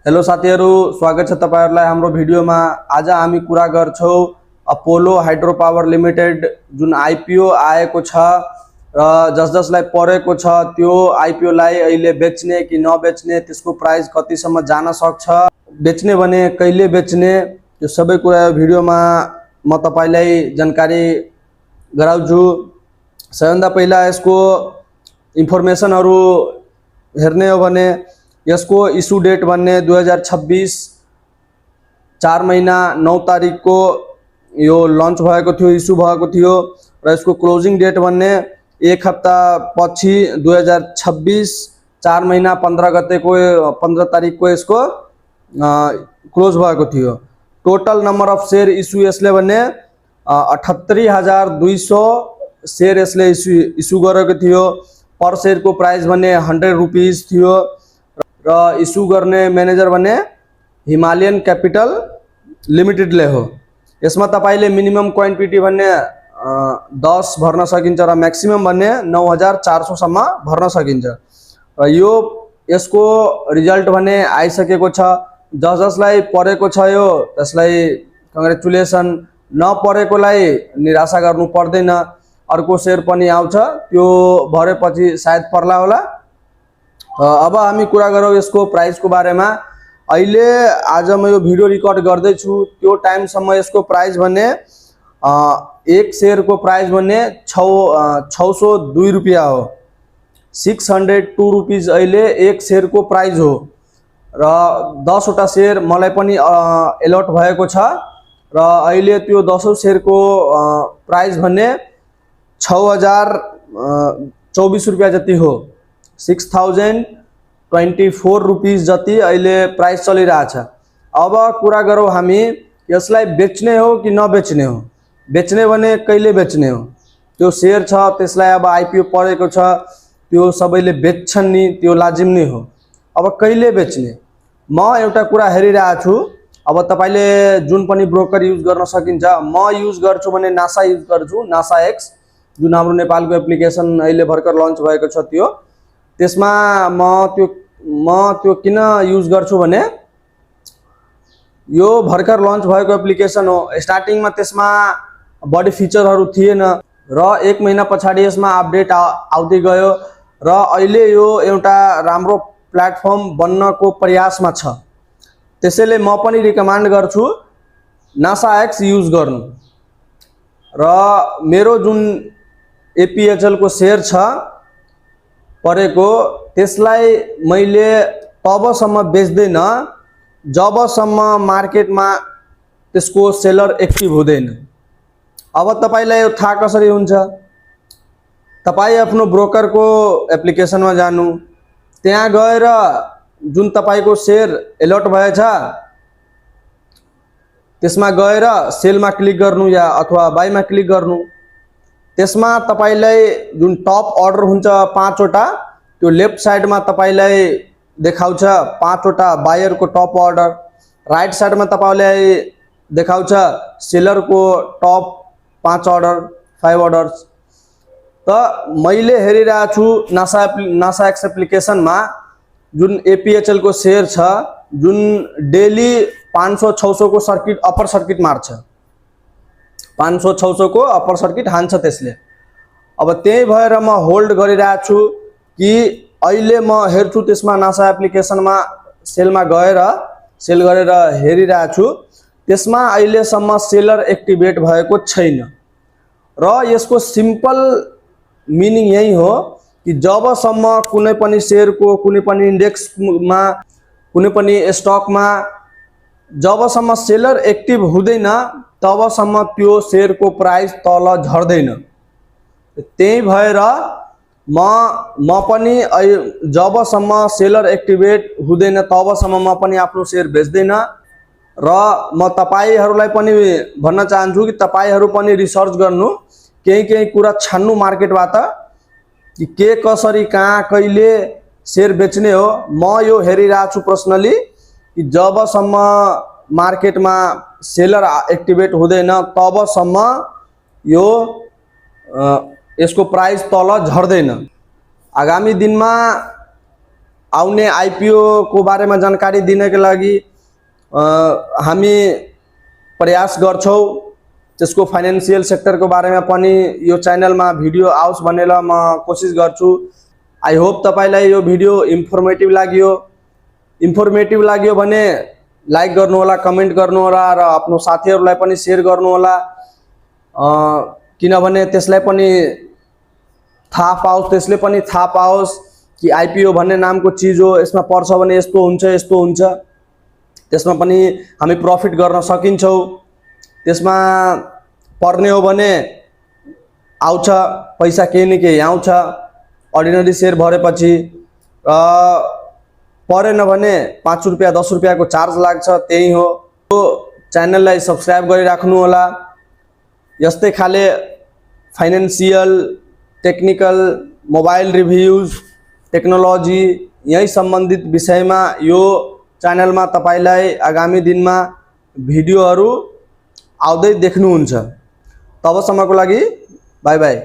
Hello साथीहरु, स्वागत छ तपाईहरुलाई हाम्रो भिडियोमा। आज हामी कुरा गर्छौं अपोलो हाइड्रो पावर लिमिटेड जुन आईपीओ आएको छ र जसलाई परेको छ त्यो आईपीओ लाई अहिले बेच्ने कि नबेच्ने, त्यसको प्राइस कतिसम्म जान सक्छ, बेच्ने भने कहिले बेच्ने, यो सबै कुरा भिडियोमा म तपाईलाई जानकारी गराउँछु। सबैभन्दा पहिला यसको इन्फर्मेसनहरु हेर्ने हो भने यसको इस्यु डेट भन्ने 2026 4 महिना 9 तारिक को यो लन्च भएको थियो, इस्यु भएको थियो र यसको क्लोजिङ डेट भन्ने एक हप्ता पछि 2026 4 महिना 15 तारिक को यसको क्लोज भएको थियो। Total number of share issue यसले भन्ने 78,200 शेयर यसले इस्यु गरेको थियो। पर शेयर को प्राइस भन्ने 100 रुपीस थियो र इस्यु गर्ने म्यानेजर भने हिमालयन क्यापिटल लिमिटेड ले हो। यसमा तपाईले मिनिमम क्वान्टिटी भन्ने 10 भर्न सकिन्छ र म्याक्सिमम भन्ने 9,400 सम्म भर्न सकिन्छ र यो यसको रिजल्ट भन्ने आइसकेको छ। जसलाई परेको छ यो त्यसलाई कंग्रेचुलेसन, नपरेकोलाई निराशा गर्नु पर्दैन। अर्को शेयर पनि आउँछ, त्यो भरेपछि सायद पर्ला होला। अब हामी कुरा गरौँ यसको प्राइस को बारेमा। अहिले आज म यो भिडियो रिकर्ड गर्दै छु, त्यो टाइम सम्म यसको प्राइस भन्ने एक शेयर को प्राइस भन्ने 602 रुपैयाँ हो। 602 रुपीस अहिले एक शेयर को प्राइस हो र 10 वटा शेयर मलाई पनि अलॉट भएको छ र अहिले त्यो 10औं शेयर को प्राइस भन्ने 6,024 रुपैयाँ जति हो। 6,024 रुपीस जति अहिले प्राइस चलिरहेछ। अब कुरा गरौँ हामी यसलाई बेच्ने हो कि नबेच्ने हो। बेच्ने भने कहिले बेच्ने हो, त्यो शेयर छ त्यसलाई अब आईपीओ परेको छ, त्यो सबैले बेच्छन् नि, त्यो लाजिम नै हो। अब कहिले बेच्ने, म एउटा कुरा हेरिरहेको छु। अब तपाईले जुन पनि ब्रोकर युज गर्न सकिन्छ, म युज गर्छु भने नासा युज गर्छु, नासा एक्स जुन हाम्रो नेपालको एप्लिकेसन अहिले भर्खर लन्च भएको छ। त्यो त्यसमा म त्यो किन युज गर्छु भने यो भर्खर लन्च भएको एप्लिकेसन हो। स्टार्टिङमा त्यसमा बढी फिचरहरु थिएन र एक महिना पछाडी यसमा अपडेट आउँदै गयो र अहिले यो एउटा राम्रो प्लेटफर्म बन्नको प्रयासमा छ। त्यसैले म पनि रिकमेन्ड गर्छु नासा एक्स युज गर्नु। र मेरो जुन एपीएचएल को शेयर छ परेको, त्यसलाई मैले तबसम्म बेच्दैन जबसम्म मार्केटमा त्यसको सेलर एक्टिभ हुँदैन। अब तपाईलाई यो थाहा कसरी हुन्छ, तपाई आफ्नो ब्रोकर को एप्लिकेसनमा जानु, त्यहाँ गएर जुन तपाईको शेयर अलॉट भएछ त्यसमा गएर सेलमा क्लिक गर्नु या अथवा बाईमा क्लिक गर्नु। त्यसमा तपाईलाई जुन टप अर्डर हुन्छ 5 वटा, त्यो लेफ्ट साइडमा तपाईलाई देखाउँछ 5 वटा बायर को टप अर्डर, राइट साइडमा तपाईलाई देखाउँछ सेलर को टप 5 अर्डर 5 अर्डर्स। त मैले हेरिरहेको छु नासा एक्स एप्लिकेसनमा जुन एपीएचएल को शेयर छ, जुन डेली 500-600 को सर्किट अपर सर्किट मार्छ, 500-600 को अपर सर्किट हान्छ त्यसले। अब त्यही भएर म होल्ड गरिरहेको छु कि अहिले म हेर्छु त्यसमा नासा एप्लिकेसनमा सेलमा गएर सेल गरेर हेरिरहेको छु। त्यसमा अहिलेसम्म सेलर एक्टिभेट भएको छैन र यसको सिम्पल मिनिङ यही हो कि जबसम्म कुनै पनि शेयर को कुनै पनि इन्डेक्समा कुनै पनि स्टकमा जबसम्म सेलर एक्टिभ हुँदैन तबसम्म त्यो शेयर को प्राइस तल झर्दैन। त्यही भएर म पनि जबसम्म सेलर एक्टिभेट हुँदैन तबसम्म म पनि आफ्नो शेयर बेच्दैन र म तपाईहरुलाई पनि भन्न चाहन्छु कि तपाईहरु पनि रिसर्च गर्नु, केही कुरा छान्नु मार्केटबाट कि के कसरी कहाँ कहिले शेयर बेच्ने हो। म यो हेरिरहेको छु पर्सनली कि जबसम्म मार्केटमा सेलर एक्टिभेट हुँदैन तबसम्म यो यसको प्राइस तल झर्दैन। आगामी दिनमा आउने आइपिओ को बारेमा जानकारी दिनको लागि हामी प्रयास गर्छौँ। त्यसको फाइनेन्शियल सेक्टरको बारेमा पनि यो च्यानलमा भिडियो आओस् भनेर म कोसिस गर्छु। आई होप तपाईलाई यो भिडियो इन्फर्मेटिभ लाग्यो भने लाइक गर्नु होला, कमेन्ट गर्नु होला र आफ्नो साथीहरूलाई पनि शेयर गर्नु होला, किनभने त्यसलाई पनि थाहा पाओस्, त्यसले पनि थाहा पाओस् कि आइपिओ भन्ने नामको चीज हो, यसमा पर्छ भने यस्तो हुन्छ, त्यसमा पनि हामी प्रफिट गर्न सकिन्छौँ। त्यसमा पर्ने हो भने आउँछ पैसा, केही न केही आउँछ अर्डिनरी सेयर भरेपछि। परेन भने 5 रुपैयाँ 10 रुपैयाँको चार्ज लाग्छ, त्यही हो। यो च्यानललाई सब्स्क्राइब गरिराख्नु होला। यस्तै खाले फाइनेन्शियल, टेक्निकल, मोबाइल रिभ्यूज, टेक्नोलोजी यही सम्बन्धित विषयमा यो च्यानलमा तपाईलाई आगामी दिनमा भिडियोहरू आउँदै देख्नुहुन्छ। तबसम्मको लागि बाई बाई।